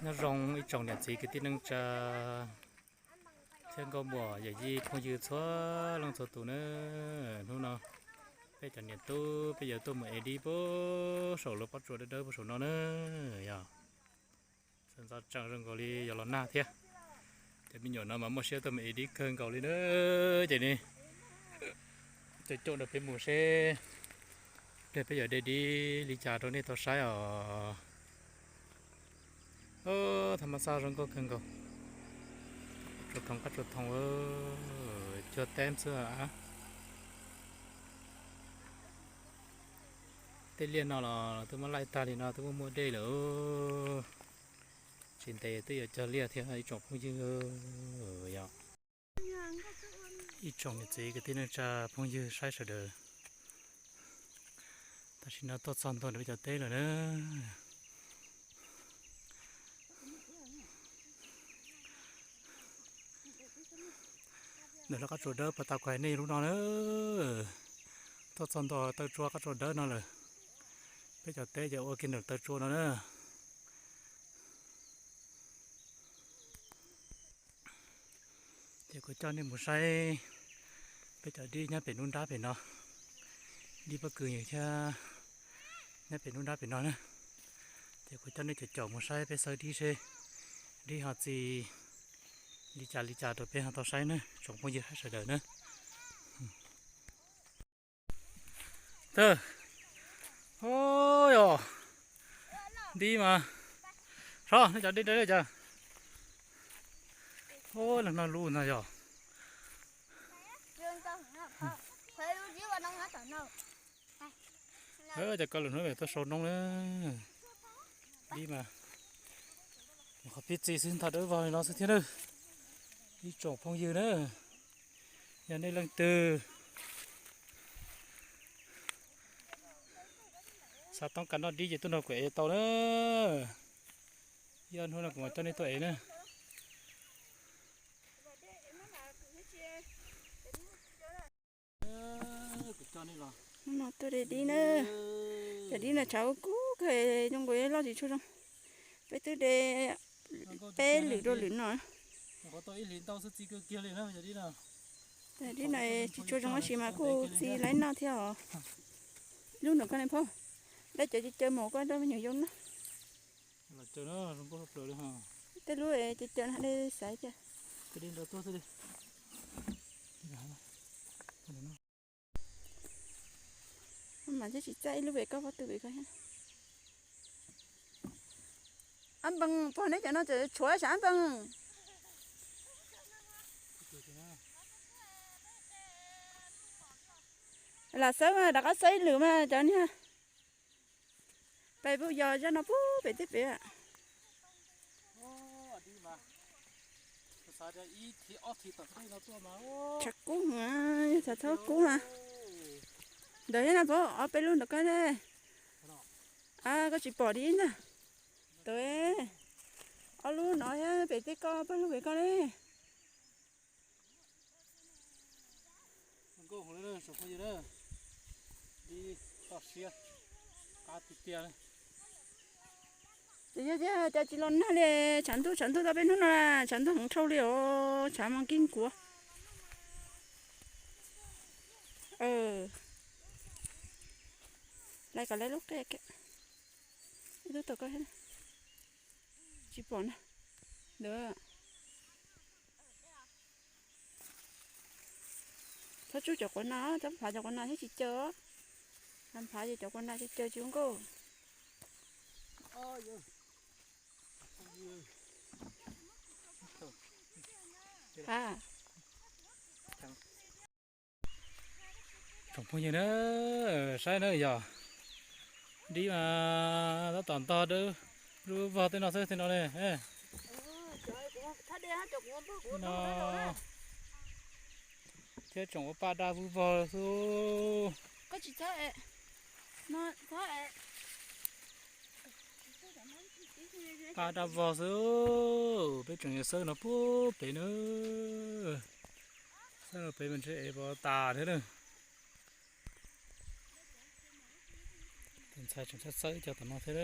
Nyob zoo ib tsoom niam txiv kwv tij neej tsa thiab nkauj muam yawm yij phooj ywg txhua leej txhua tus na. Hnub no peb cov niam tub peb yuav tuaj mus ev dib puag saum lub pob tsuas dawb dawb puag saum no na. Yog txawm ntxov tsees zoo nkaus li yog los nag thiab. Cov me nyuam no mas muaj siab tuaj mus ev dib kawg nkaus li na. Ces ne, coj coj nrog peb mus seb pliag peb yuav de dib li cas rau nej tau saib os. Thaj ma xaj zoo nkauj kawg nkaus. Tsuas thoom qab tsuas thoom, cuag teb xwb. Tej liaj no los twb muab laij tag li no twb muaj muaj dej lawm. Tsis ntev twb yuav cog liaj thiab ib tsoom phooj ywg. Yog ib tsoom niam txiv kwv tij neej tsa phooj ywg saib sawv daws, tam sim no tuaj txog ntua peb cov teb lawm na. Ntawm lub qab tsuas dawb pas tas kuv hais nej lub no na. Tuaj txog ntua taw tsua qab tsuas dawb no lawm. Peb cov teb ces ua kiag ntawm taw tsua no na. Ces kuv coj nej mus saib peb cov dib nyob pem nruab nrab pem no. Dib pob kws thiab nyob pem nruab nrab pem no na. Ces kuv coj nej caum caum mus saib peb xawb dib seb dib ho txi li cas li cas rau peb ho tau saib na tsoom phooj ywg sawv daws na. Tag, o, yog dib mas, so nej cov dib dawb li cas. Ub, los no lub no yog. Cov ko lwm hnub tuaj sau noob na. Dib mas qhov pib txi xwb ntag, dawb vog li no xwb thiab na. Ib tsoom phooj ywg na, yog nej leej twg xav toob kas noj dib ces tuaj nrog kuv ev tau na. Yog hnub no kuv mam coj nej tuaj ev na. Hnub no tuaj de dib na. Cov dib no tshav kub kawg, zoo nkaus loj tsis tshua zoo. Peb twb de peb lwm rau lwm no. Cov dib no tsis tshua zoo tab sis mas kuj txi laib noj thiab os. Lub no koj ne phauj, dab cov caw caw mus koj rau me nyuam yau noj. Tej lub caw caw no dej xaiv tiag. Mas twb tsis txaj ib lub pem koj pob tw pem koj thiab. Ab npees, pog neb cov no tseem tshuav tsam ab npees. Lam xawb mas rov qab xawb ib lwm mas cov niag pais puj yos zaj no puag pem tej pem. Tshav kub, tshav txhob kub na. Ntawd thiab no pab ob peb lub ntawm koj ne. Koj tsis pom li ntag. Tawm, ob lub no thiab pem tej koj pab lub pem koj ne. Ces yog tias cas tsis los nag li, tshav ntuj tshav ntuj tau peb hnub no, tshav ntuj heev dhau li os, tshav mas kib nkuav. Lawv kom lawv lub qe, ib lub tau koj thiab, tsis pom na. Ntawd. Txhob tsub cov quav na, txhob nphav cov quav na thiab tsis caw. Nphav ces cov quav na caw caw tsis ua nkauj. Tsoom phooj ywg na, saib na yog Dib mas tab tom ntog dawb vog tej no xwb tej no ne. No thiab tseem ua paj daj vog xwb. Paj daj vog xwb. Peb tseem yuav xawb no puag pem na. Xawb no pem mas ntshe es pov tas thiab na. Tus ntxhais tseem xawb xawb cov tom no thiab.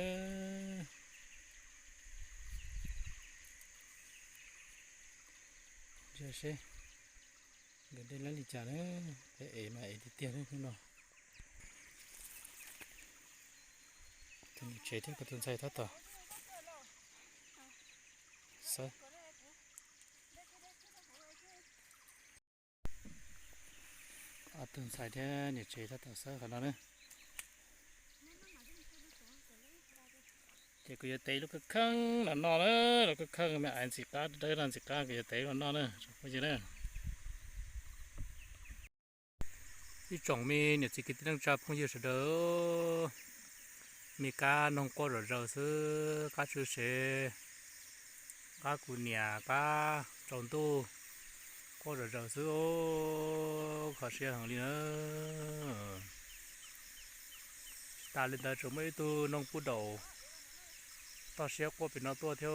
Seb nkawd dej lab li cas na. Peb ev mas ev tiag tiag hnub no. Tus niam tsev thiab tus ntxhais tab tom xawb. Ob tug ntxhais thiab niam tsev tab tom xawb qhov no na. Ces kuv yuav tev lub kheej kheej los noj na, lub kheej kheej me aiv ntxim qab dawb no ntxim qab kuv yuav tev los noj na. Ib tsoom me niam txiv kwv tij neej tsa phooj ywg sawv daws, me kab noog quaj zom zaws xwb, qab tshwj sev, qab kuv niam, qab tsaus ntuj, quaj zom zaws xwb, kho siab heev li na. Tsis tas li ntawd tseem muaj ib tug noog pub daum toj siab quaj pem no tuaj thiab.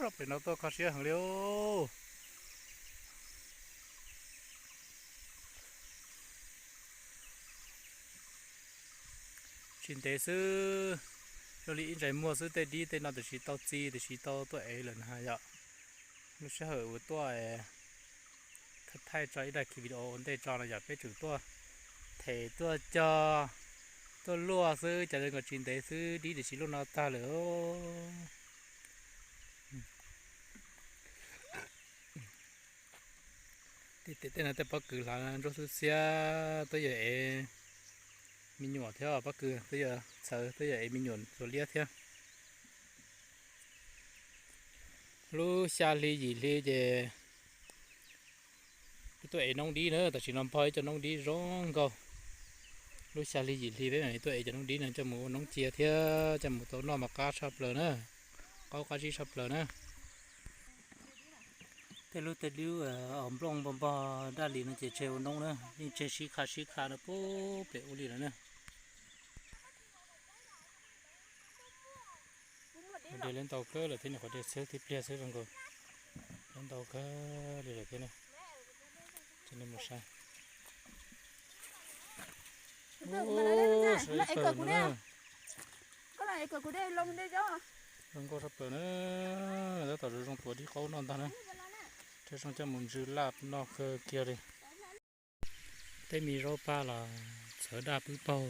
Rau pem no tuaj kho siab heev li. Tsis ntev xwb, zoo li ib ntsais muag xwb tej dib tej no tiam sis tau txi tiam sis tau tuaj ev lawm na yom. Lub sij hawm uas tuaj thaij tso ib daim video ua ntej tso no yom, peb tseem tuaj them tuaj cog tuaj luaj xwb, cas zoo nkaus tsis ntev xwb dib tiam sis luaj no tag lawm. Tej no tej pob kws hlav ntsuab xwb xiab, twb yog ev me nyuam thiab pob kws twb yog txhawv twb yog ev me nyuam txuas liab thiab. Lub xya hli yim hli ces peb tuaj ev noob dib na, tam sim no npog ib co noob dib zoo nkauj. Lub xya hli yim hli peb mam li tuaj ev cov noob dib no coj mus ua noob cia thiab coj mus tau noj mas qab tshaj plaws na, qaub qab zib tshaj plaws na. Tej lub tej lub os nplooj npog npog daj li no ces tseg ua noob na, yeej tseg sib kha sib kha no puag pem ub li lawm na. De lawv ntau kawg lawm thiab, nyuam qhuav de xwb tib pliag xwb zoo nkaus lawv ntau kawg li lawm thiab na. Ces nej mus saib. Zoo nkauj sab plaws na, tab tom zoo zoo tuav dib qaub noj ntag na. Rau zoo coj mus ntsw laj noj kawg kiag li. Tej me zaub paj los txawv daj pwb paug,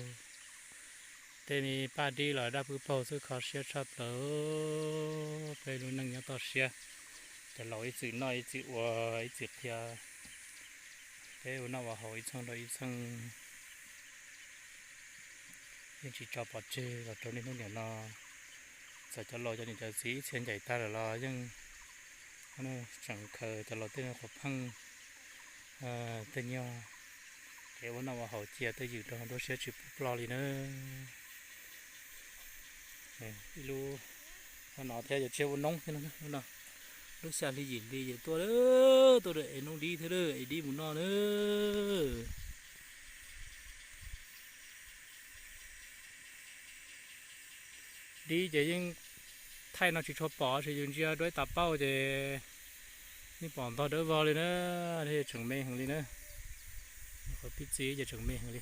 tej me paj dib los daj pwb paug xwb, kho siab tshaj plaws. Peb lub neej nyob toj siab, cov laus ib txwm noj ib txwm ua ib txwm qhia, peb ua noj ua haus ib txheej rau ib txheej, yeej tsis tso pov tseg los rau niaj hnub niam no. Txawm cov laus cov niam cov txiv ib txhia ncaim tag lawm los yeej tseem khaws cov laus tej qhuav pheej tej nyuag kev ua noj ua haus cia tej ywm rau nruab siab tsis pub ploj li na. Ib lub no thiab yuav tseg ua noob thiab no, lub xya hli yim hli ces tuaj, tuaj ev noob dib thiab, ev dib mus noj na. Dib ces yeej thaij no tsis tshua pom, tab sis yus ntsia duab ib tas paub ces yeej pom ntog dawb vog li na, tseem me heev li na. Qhov pib txiv ces tseem me heev li.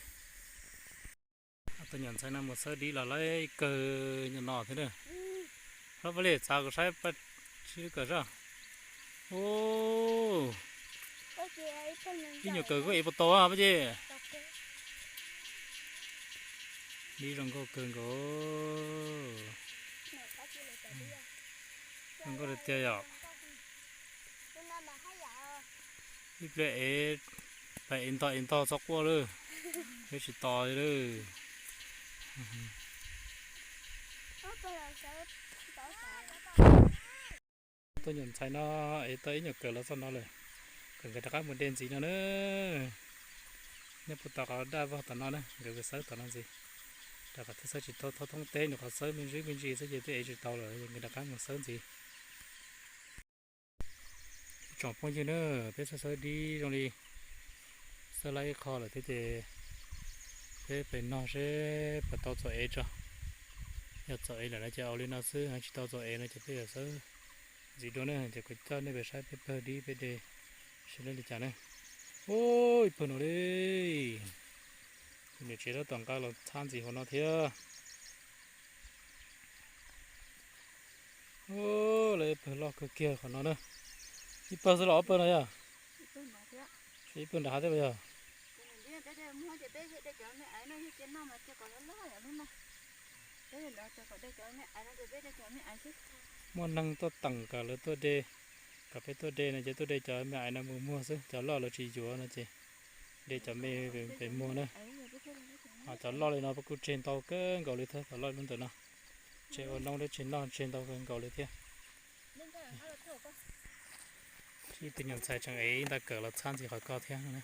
Tus nyuam ntxhais no mus xawb dib los lawv kawg nyuag no thiab na. Hlob Paj Liag txav kuv saib, sib kawm sab. Ib nyuag kawg koj ev puas tau Paj Liag? Dib zoo nkauj kawg nkaus. Zoo nkauj tiag tiag yom. Ib pliag ev, ev ntog ev ntog txhob quaj lawm, peb tsis tos li lawm. Tus nyuam ntxhais no ev tau ib nyuam kawg los txog no lawm, kom nkawd rov qab mus de ntxiv no na. Nyob puag tom qhov daj vog tom no na, nkawd xawb tom no ntxiv. Rau qhov thiaj xawb tsis tau, thoob teb nws qhov xawb me ntsis me ntsis xwb ces twb ev tsis tau lawm, nkawd rov qab mus xawb ntxiv. Tsoom phooj ywg na, peb xawb xawb dib zoo li xawb lab ib qho lawm thiab ces peb pem no seb puas tau txom ev tso. Yog txom ev lawm no ces ua li no xwb, tsis tau txom ev no ces peb yuav xawb ntxiv dua na, ces kuv coj nej pem saib peb pawg dib peb de seb lawv li cas na. Ib pawg no li, niam tsev tab tom nqa los txhab ntxiv hauv no thiab. Lawv ib pawg loj kawg kiag qhov no na. Ib pawg xwb los ob pawg no yog? Ib pawg nram hav thiab yog? Muaj neeg tuaj teem kom lawv tuaj de, kom peb tuaj de no ces tuaj de cov me aiv no mus muag xwb, cov loj lawv tsis yuav no ces de cov me pem muag na. Ho cov loj li no peb kuj tseg ntau kawg nkaus li thiab, cov loj lub ntawm no tseg ua noob thiab tseg noj tseg ntau kawg nkaus li thiab. Ib tug nyuam ntxhais tseem ev ib nta kawm los txhab ntxiv qhov ko thiab na.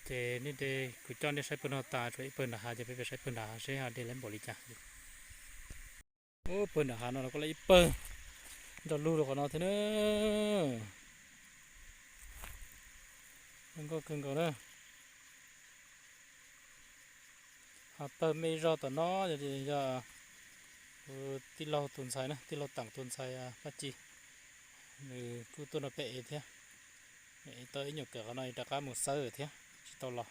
Ces nej de, kuv coj nej saib pawg no tas, tshuav ib pawg nram hav ces peb pem saib pawg nram hav seb ho de lawv npaum li cas. Ub, pawg nram hav no los kuj lawm ib pawg nrog lug rau qhov no thiab na. Zoo nkauj kawg nkaus na. Ho pawg me zog tom no yog kuv tij laug tus ntxhais na, tij laug Teem tus ntxhais Paj Ci, nws kuj tuaj nrog peb ev thiab. Nws ev tau ib nyuam kawm qhov no rov qab mus xawb thiab tsis tau los.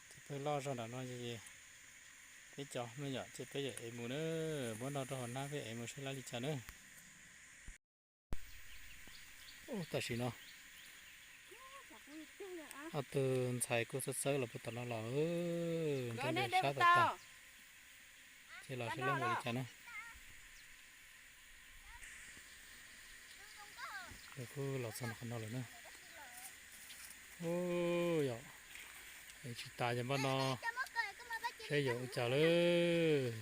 Ces pawg loj zog nram no ces peb cov me nyuam ces peb yuav ev mus na, muab no rau hauv hnab peb ev mus saib lawv li cas na. Ub, tam sim no ob tug ntxhais kuj xawb xawb los puag tom no los, nrog sab tom tag, ces los saib lawv npaum li cas na. Lawv kuj los txog qhov no lawm na. Ub, yog ev tsis tas ces npaj no seb yuav ua cas lawm.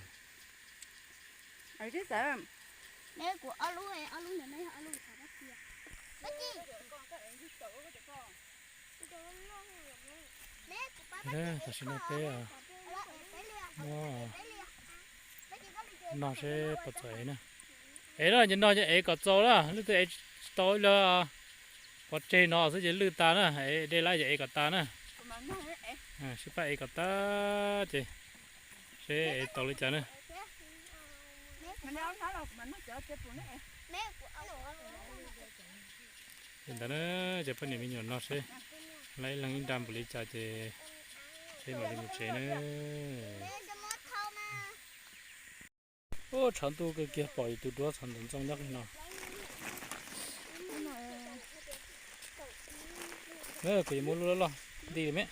Tam sim no peb muab no seb puas txawm ev na. Ev na, ces no ces ev kom txaus na, leej twg ev tsis tau ib lo pov tseg no xwb ces lwj tas na, ev de lawm ces ev kom tas na. Sib pab ev kom tas ces seb ev tau li cas na. Ces ntawd na, ces poj niam me nyuam no seb lawv ib leeg ib nra npaum li cas ces seb mam li mus tsev na. Ub, tshav ntuj kawg kiag pom yus tus duab txhav ntxoov ntxoo nyob qis no. Kuv yuav muab lub loj loj nti me,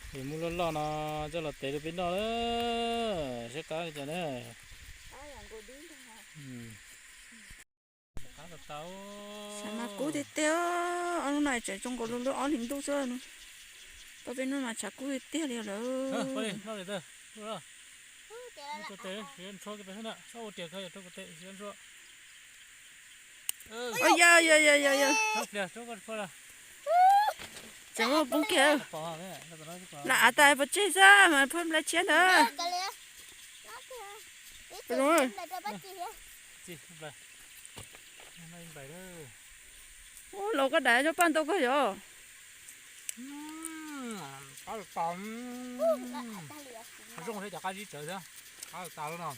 kuv yuav muab loj loj no coj los tev rau peb noj na, seb qab li cas na. Qab tas tas. Tshav mas kub tiag tiag, ob lub no tseem zoo nkaus li lub ob hlis ntuj xwb. Tau peb hnub mas tshav kub tiag tiag li lawm. Yog yog yog yog yog. Tseem muaj poob kiag. Lam av tas pov tseg xwb mas phaj nplai tshiab ntawd. Ub, laus koj daim zaub paj ntau kawg yog. Zoo thiab cov qab zib tsawv thiab, qab tas lub no.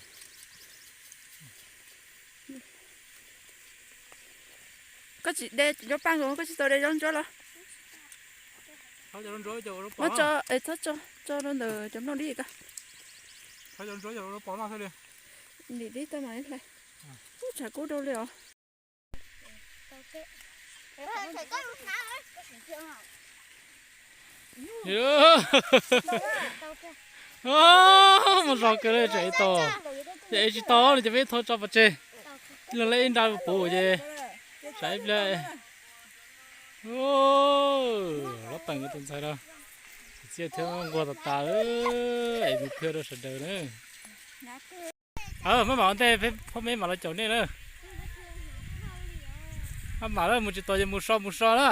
Koj tsis de zaub paj nkaus, koj tsis tau de zaub ntsuab los? Muab tso, txhob tso, tso rau ntawm cov nplooj dib ko. Dim dib tau mas hlais. Ub, tshav kub rau li os. Muaj zog kawg li, tseem ev tau. Yog ev tsis tau no ces peb thau tso pov tseg. Ib leeg lab ib nra puv ces tsam ib pliag. Lov teem tus ntxhais no, txiv txiaj thiab nquag tas tas, es mus qhia rau sawv daws na. Maj mam ua ntej, peb phob meb mam los caum nej na. Maj mam lawm, mus tsis tau ces mus so mus so na.